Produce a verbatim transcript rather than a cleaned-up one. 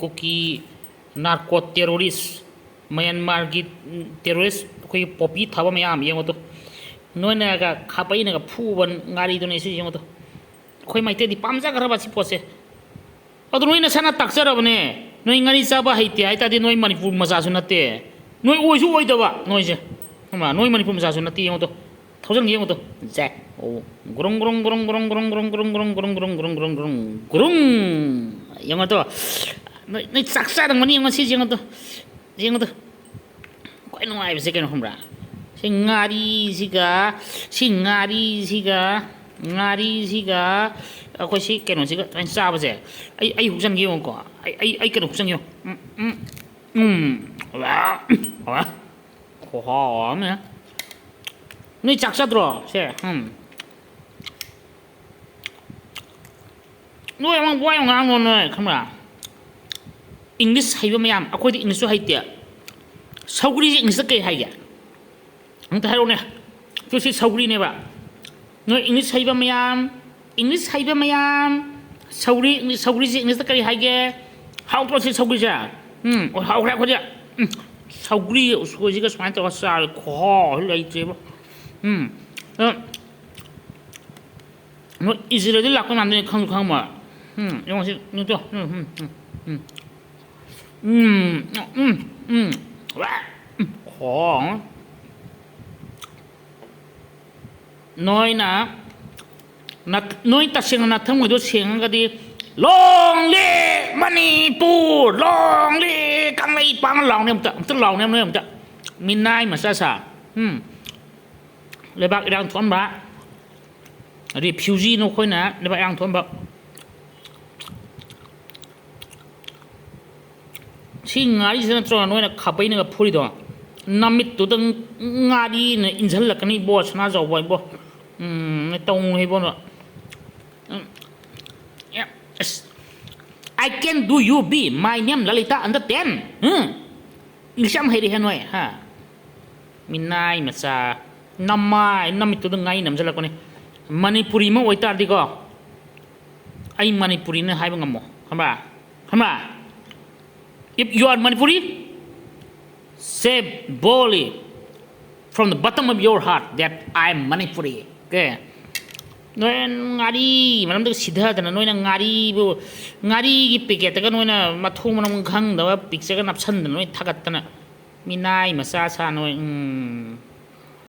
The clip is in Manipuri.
ꯀꯨꯀꯤ ꯅꯥꯔꯀꯣ ꯇꯦꯔꯣꯔꯤꯁ, ꯃ꯭ꯌꯥꯟꯃꯥꯔꯒꯤ ꯇꯦꯔꯣꯔꯤꯁ, ꯑꯩꯈꯣꯏꯒꯤ ꯄꯣꯄꯤ ꯊꯥꯕ ꯃꯌꯥꯝ ꯌꯦꯡꯉꯣ ꯇꯨ꯫ ꯅꯣꯏꯅꯒ ꯈꯥꯕꯩꯅꯒ ꯐꯨꯕ ꯉꯥꯔꯤꯗꯨꯅꯦ ꯁꯤ ꯌꯦꯡꯉꯣ ꯇꯨ꯫ ꯑꯩꯈꯣꯏ ꯃꯩꯇꯩꯗꯤ ꯄꯥꯝꯖꯈ꯭ꯔꯕ ꯁꯤ ꯄꯣꯠꯁꯦ꯫ ꯑꯗꯣ ꯅꯣꯏ ꯅꯁꯥꯅ ꯇꯥꯛꯆꯔꯕꯅꯦ꯫ ꯅꯣꯏ ꯉꯥꯔꯤ ꯆꯥꯕ ꯍꯩꯇꯦ ꯍꯥꯏ ꯇꯥꯔꯗꯤ ꯅꯣꯏ ꯃꯅꯤꯄꯨꯔ ꯃꯆꯥꯁꯨ ꯅꯠꯇꯦ꯫ ꯅꯣꯏ ꯑꯣꯏꯁꯨ ꯑꯣꯏꯗꯕ ꯅꯣꯏꯁꯦ꯫ ꯈꯪꯕ꯭ꯔꯥ? ꯅꯣꯏ ꯃꯅꯤꯄꯨꯔ ꯃꯆꯥꯁꯨ ꯅꯠꯇꯦ ꯌꯦꯡꯉꯣ ꯇꯨ꯫ ꯊꯧꯖꯟꯒꯦ ꯌꯦꯡꯉꯣ ꯇꯨ꯫ ꯖꯦ꯫ ꯑꯣ꯫ Grunge grunge grunge grunge grunge grunge grunge grunge grunge grunge grunge grunge grunge grunge. ꯌꯦꯡꯉꯣ ꯇꯨ꯫ ꯅꯣꯏ, ꯅꯣꯏ ꯆꯥꯛ ꯆꯥꯔꯝꯒꯅꯤ ꯌꯦꯡꯉꯣ ꯁꯤ ꯌꯦꯡꯉꯣ ꯇꯨ꯫ ꯌꯦꯡꯉꯣ ꯇꯨ꯫ ꯈ꯭ꯋꯥꯏ ꯅꯨꯡꯉꯥꯏꯕꯁꯦ ꯀꯩꯅꯣ ꯈꯪꯕ꯭ꯔꯥ? ꯁꯤ ꯉꯥꯔꯤꯁꯤꯒ, ꯁꯤ ꯉꯥꯔꯤꯁꯤꯒ, ꯉꯥꯔꯤꯁꯤꯒ ꯑꯩꯈꯣꯏ ꯁꯤ ꯀꯩꯅꯣꯁꯤꯒ ꯑꯗꯨꯃꯥꯏꯅ ꯆꯥꯕꯁꯦ꯫ ꯑꯩ, ꯑꯩ ꯍꯨꯛꯆꯟꯒꯦ ꯌꯦꯡꯉꯨꯀꯣ꯫ ꯑꯩ, ꯑꯩ, ꯑꯩ ꯀꯩꯅꯣ ꯍꯨꯛꯆꯟꯒꯦ ꯌꯦꯡꯉꯨ꯫ ꯎꯝ, ꯎꯝ, ꯎꯝ꯫ ꯋꯥ, ꯋꯥ꯫ ꯈꯨꯍꯥꯎ ꯑꯃꯅꯦ꯫ ꯅꯣꯏ ꯆꯥꯛ ꯆꯥꯗ꯭ꯔꯣ? ꯁꯦ, ꯎꯝ꯫ ꯅꯣꯏ ꯑꯃ ꯋꯥ ꯌꯥꯝ ꯉꯥꯡꯅꯣ ꯅꯣꯏ, ꯈꯪꯕ꯭ꯔꯥ? ꯏꯪꯂꯤꯁ ꯍꯩꯕ ꯃꯌꯥꯝ, ꯑꯩꯈꯣꯏꯗꯤ ꯏꯪꯂꯤꯁꯁꯨ ꯍꯩꯇꯦ꯫ ꯁꯧꯒ꯭ꯔꯤꯁꯦ ꯏꯪꯂꯤꯁꯇ ꯀꯩ ꯍꯥꯏꯒꯦ? ꯑꯝꯇ ꯍꯥꯏꯔꯛꯎꯅꯦ꯫ ꯇꯨ ꯁꯤ ꯁꯧꯒ꯭ꯔꯤꯅꯦꯕ꯫ ꯅꯣꯏ ꯏꯪꯂꯤꯁ ꯍꯩꯕ ꯃꯌꯥꯝ, ꯏꯪꯂꯤꯁ ꯍꯩꯕ ꯃꯌꯥꯝ, ꯁꯧꯒ꯭ꯔꯤ, ꯁꯧꯒ꯭ꯔꯤꯁꯦ ꯏꯪꯂꯤꯁꯇ ꯀꯔꯤ ꯍꯥꯏꯒꯦ? ꯍꯥꯎꯇ꯭ꯔꯣ ꯁꯤ ꯁꯧꯒ꯭ꯔꯤꯁꯦ? ꯎꯝ, ꯑꯣ, ꯍꯥꯎꯈ꯭ꯔꯦ ꯑꯩꯈꯣꯏꯗꯤ꯫ ꯎꯝ, ꯁꯧꯒ꯭ꯔꯤꯒ ꯎꯁꯣꯏꯁꯤꯒ ꯁꯨꯃꯥꯏꯅ ꯇꯧꯔꯒ ꯆꯥꯔꯗꯤ ꯈꯨꯍꯥꯎ ꯑꯃ ꯂꯩꯇ꯭ꯔꯦꯕ꯫ ꯎꯝ, ꯑ, ꯅꯣꯏ ꯏꯖꯔꯦꯜꯗꯒꯤ ꯂꯥꯛꯄ ꯃꯌꯥꯝꯗꯨꯅꯤ ꯈꯪꯁꯨ ꯈꯪꯉꯝꯃꯣꯏ꯫ ꯎꯝ, ꯌꯦꯡꯉꯣ ꯁꯤ, ꯎꯝ, ꯇꯨ, ꯎꯝ, ꯎꯝ, ꯎꯝ, ꯎꯝ꯫ ꯎꯝ, ꯎꯝ, ꯎꯝ, ꯎꯝ꯫ ꯋꯥ! ꯎꯝ, ꯈꯣꯡ꯫ ꯅꯣꯏꯅ, ꯅꯠ-, ꯅꯣꯏ ꯇꯁꯦꯡꯅ ꯅꯊꯃꯣꯏꯗꯣ ꯁꯦꯡꯉꯒꯗꯤ, "Long live Manipur! Long live ꯀꯪꯂꯩꯄꯥꯛꯅ!" ꯂꯥꯎꯅꯦ ꯑꯝꯇ, ꯑꯝꯇ ꯂꯥꯎꯅꯦ ꯅꯣꯏ ꯑꯝꯇ꯫ ꯃꯤꯅꯥꯏ ꯃꯆꯥ ꯁꯥ꯫ ꯎꯝ꯫ ꯂꯩꯕꯥꯛ ꯏꯔꯥꯡ ꯊꯣꯛꯍꯟꯕ, refugee ꯅꯈꯣꯏꯅ ꯂꯩꯕꯥꯛ ꯏꯔꯥꯡ ꯊꯣꯛꯍꯟꯕ꯫ ꯁꯤ ꯉꯥꯔꯤꯁꯤ ꯅꯠꯇ꯭ꯔꯣ ꯅꯣꯏꯅ ꯈꯥꯕꯩꯅꯒ ꯐꯨꯔꯤꯗꯣ? ꯅꯃꯤꯠꯇꯨꯗ ꯉꯥꯔꯤꯅ ꯏꯟꯁꯤꯜꯂꯛꯀꯅꯤ ꯏꯕꯣ, ꯁꯅꯥꯖꯥꯎꯕ ꯏꯕꯣ꯫ ꯎꯝ, ꯇꯧꯅꯨ ꯏꯕꯣ꯫ ꯎꯝ, ꯑꯦ, ꯑꯁ, "I can do you be, my name Lalita under ten." Um? English ꯌꯥꯝ ꯍꯩꯔꯦꯍꯦ ꯅꯣꯏ, ꯍꯥ? ꯃꯤꯅꯥꯏ ꯃꯆꯥ, ꯅꯃꯥꯏ, ꯅꯃꯤꯠꯇꯨꯗ ꯉꯥꯔꯤ ꯅꯝꯁꯤꯜꯂꯛꯄꯅꯦ꯫ ꯃꯅꯤꯄꯨꯔꯤ ꯑꯃ ꯑꯣꯏꯇꯥꯔꯗꯤꯀꯣ, ꯑꯩ ꯃꯅꯤꯄꯨꯔꯤꯅ ꯍꯥꯏꯕ ꯉꯝꯃꯣ, ꯈꯪꯕ꯭ꯔꯥ? ꯈꯪꯕ꯭ꯔꯥ? If you are Manipuri, say boldly from the bottom of your heart that I am Manipuri. Okay. ꯅꯣꯏ ꯉꯥꯔꯤ ꯃꯔꯝꯗꯒ ꯁꯤꯊꯗꯅ, ꯅꯣꯏꯅ ꯉꯥꯔꯤꯕꯨ, ꯉꯥꯔꯤꯒꯤ ꯄꯦꯀꯦꯠꯇꯒ ꯅꯣꯏꯅ ꯃꯊꯣꯡ ꯃꯔꯝ ꯈꯪꯗꯕ ꯄꯤꯛꯆꯔꯒ ꯅꯞꯁꯟꯗꯅ ꯅꯣꯏ ꯊꯥꯒꯠꯇꯅ, ꯃꯤꯅꯥꯏ ꯃꯆꯥ ꯁꯥ ꯅꯣꯏ, ꯎꯝ꯫